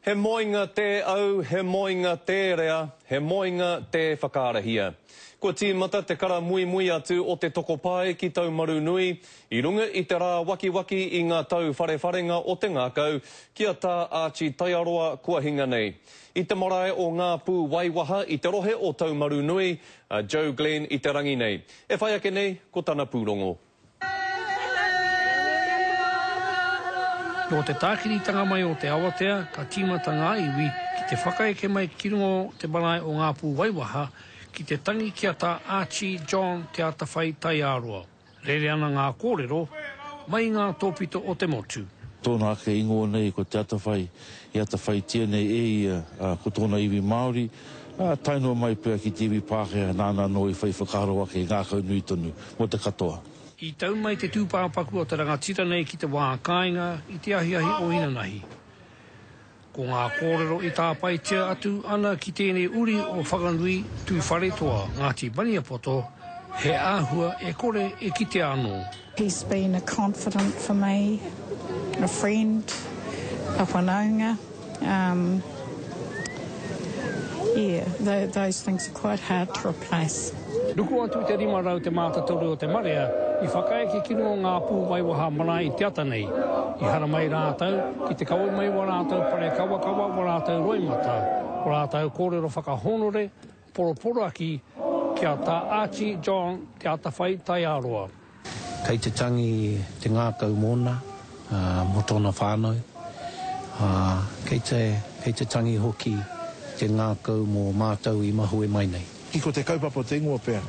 He moenga tē au, he moenga tē rea, he moenga tē whakaarahia. Kua tīmata te karamuimui atu o te tokopae ki Taumarunui, i runga i te rāwakiwaki i ngā tauwharewharenga o te ngākau ki a Tā Archie Taiaroa kua hinga nei. I te marae o Ngā Pū Waiwaha i te rohe o Taumarunui, a Joe Glenn i te rangi nei. E whai ake nei ko tana pūrongo. Nō te tākiritanga mai o te awatea ka tīmata ngā iwi ki te whakaeke mai ki runga o te marae o Ngā Pū Waiwaha ki te tangi ki a Tā Archie John Te Atawhai Taiaroa. Rere ana ngā kōrero mai i ngā tōpito o te motu. Tōna ake ingoa nei ko Te Atawhai, i atawhaitia nei e ia ko tōna iwi Māori, ā, tae noa mai pea ki te iwi Pākehā nāna anō i whai whakaaro ake, ngākau nui tonu mō te katoa. I tau mai te tūpāpaku o te rangatira nei ki te wā kāinga i te ahiahi o inanahi. Ko ngā kōrero i tāpaetia atu ana ki tēnei uri o Whanganui, Tūwharetoa, Ngāti Maniapoto, he āhua e kore e kitea anō. He's been a confidant for me, a friend, a whanaunga, um, yeah, those things are quite hard to replace. Nuku atu i te 500 te mātatoru o te marea i whakaeke ki runga o ngā pū waiwaha marae i te ata nei. I haramai rātou ki te kawe mai wā rātou pare kawakawa, wā rātou roimata, wā rātou kōrero whakahōnore, poroporoaki ki a Tā Archie John Te Atawhai Taiaroa. Kei te tangi te ngākau mōna, mō tōna whānau, ā, kei te, kei te tangi hoki te ngākau mō mātou i mahue mai nei. Ki ko te kaupapa o te ingoa pea,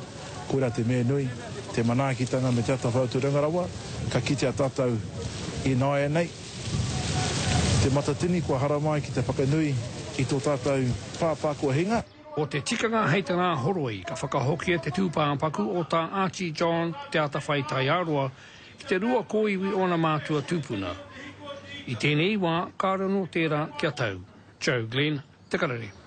koirā te mea nui, te manaakitanga me te atawhai o te runga rawa, ka kitea tātou ināianei, te matatini kua haramai ki te whakanui i tō tātou pāpā kua hinga. Ko te tikanga hei te rā horoi ka whakahokia te tūpāpaku o Tā Archie John Te Atawhai Taiaroa ki te rua kōiwi o ana mātua tūpuna. I tēnei wā kāore anō tērā kia tau. Joe Glenn, Te Karere.